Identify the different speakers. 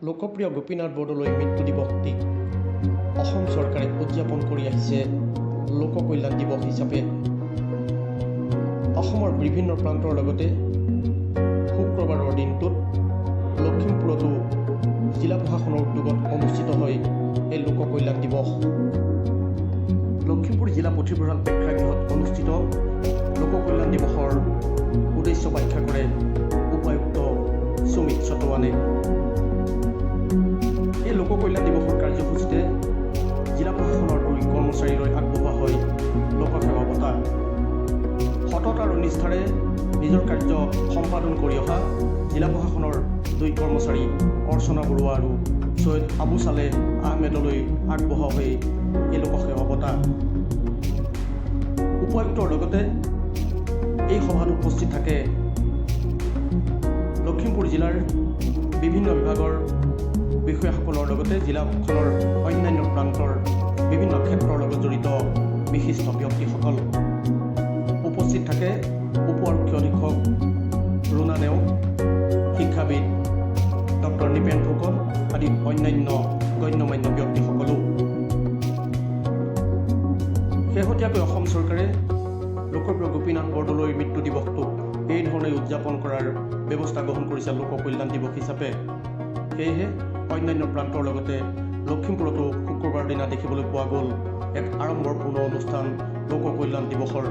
Speaker 1: লোকপ্ৰিয় গোপীনাথ বৰদলৈ মৃত্যু দিৱসটিক অসম চৰকাৰে উদযাপন কৰি আহিছে লোক কল্যাণ দিৱস হিচাপে। অসমৰ বিভিন্ন প্ৰান্তৰ লগতে শুক্ৰবাৰৰ দিনটোত লখিমপুৰতো জিলা প্ৰশাসনৰ উদ্যোগত অনুষ্ঠিত হয় এই লোক কল্যাণ দিৱস। লখিমপুৰ জিলা পুথিভঁৰাল প্ৰেক্ষাগৃহত অনুষ্ঠিত লোক কল্যাণ দিৱসৰ উদ্দেশ্য ব্যাখ্যা কৰে উপায়ুক্ত সুমিত চটোৱানে। এই লোক কল্যাণ দিৱসৰ কাৰ্যসূচীতে জিলা প্ৰশাসনৰ দুই কৰ্মচাৰীলৈ আগবঢ়োৱা হয় লোকসেৱা বঁটা। সততা আৰু নিষ্ঠাৰে নিজৰ কাৰ্য সম্পাদন কৰি অহা জিলা প্ৰশাসনৰ দুই কৰ্মচাৰী অৰ্চনা বৰুৱা আৰু চৈয়দ আবু চালেহ আহমেদলৈ আগবঢ়োৱা হয় এই লোকসেৱা বঁটা। উপায়ুক্তৰ লগতে এই সভাত উপস্থিত থাকে লখিমপুৰ জিলাৰ বিভিন্ন বিভাগৰ বিষয়াসকলৰ লগতে জিলাখনৰ অন্যান্য প্ৰান্তৰ বিভিন্ন ক্ষেত্ৰৰ লগত জড়িত বিশিষ্ট ব্যক্তিসকল। উপস্থিত থাকে উপ আৰক্ষী অধীক্ষক ৰুণা নেওগ, শিক্ষাবিদ ডক্টৰ নিপেন ফুকন আদি অন্যান্য গণ্যমান্য ব্যক্তিসকলো। শেহতীয়াকৈ অসম চৰকাৰে লোকপ্ৰিয় গোপীনাথ বৰদলৈৰ মৃত্যু দিৱসটোক এই ধৰণে উদযাপন কৰাৰ ব্যৱস্থা গ্ৰহণ কৰিছে লোক কল্যাণ দিৱস হিচাপে। সেয়েহে অন্যান্য প্ৰান্তৰ লগতে লখিমপুৰতো শুক্ৰবাৰৰ দিনা দেখিবলৈ পোৱা গ'ল এক আড়ম্বৰপূৰ্ণ অনুষ্ঠান লোক কল্যাণ দিৱসৰ।